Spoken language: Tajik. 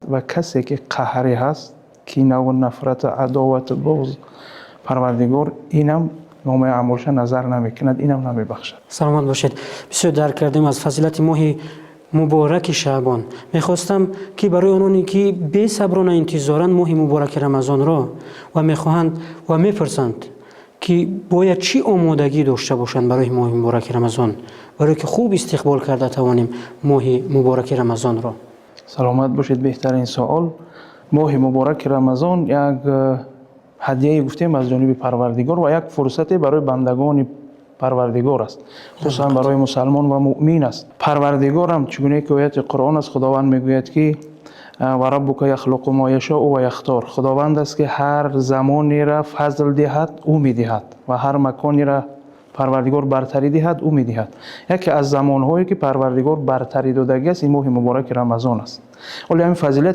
Ва касе ки қаҳрӣ ҳаст, кинаву нафрату адовату буғз, Парвардигор инам номаи аъмолша назар намекунад, инам намебахшад. Саломат бошед. Бисёр дарк кардем аз фазилати моҳи мубораки Шаъбон. Мехостам, ки барои ононе ки бесаброна интизоранд моҳи мубораки Рамазонро ва мехоҳанд ва мепурсанд, ки бояд чӣ омодагӣ дошта бошанд барои моҳи мубораки Рамазон, барое ки хуб истиқбол карда тавонем моҳи мубораки Рамазонро. Саломат бошед, беҳтарин суол. Моҳи мубораки Рамазон як ҳадияе, гуфтем, аз ҷониби Парвардигор ва як фурсате барои бандагони Парвардигор аст, хусусан барои мусалмон ва муъмин аст. Парвардигорам, чӣ гуна ки ояти Қуръон аст, Худованд мегӯяд, ки ва раббука яхлуқу мо яшоу ва яхтор. Худованд аст, ки ҳар замонеро фазл диҳад, ӯ медиҳад ва ҳар маконеро Парвардигор бартарӣ диҳад, ӯ медиҳад. Яке аз замонҳое, ки Парвардигор бартарӣ додагӣ аст, ин моҳи мубораки Рамазон аст. Ҳоло ҳамин фазилат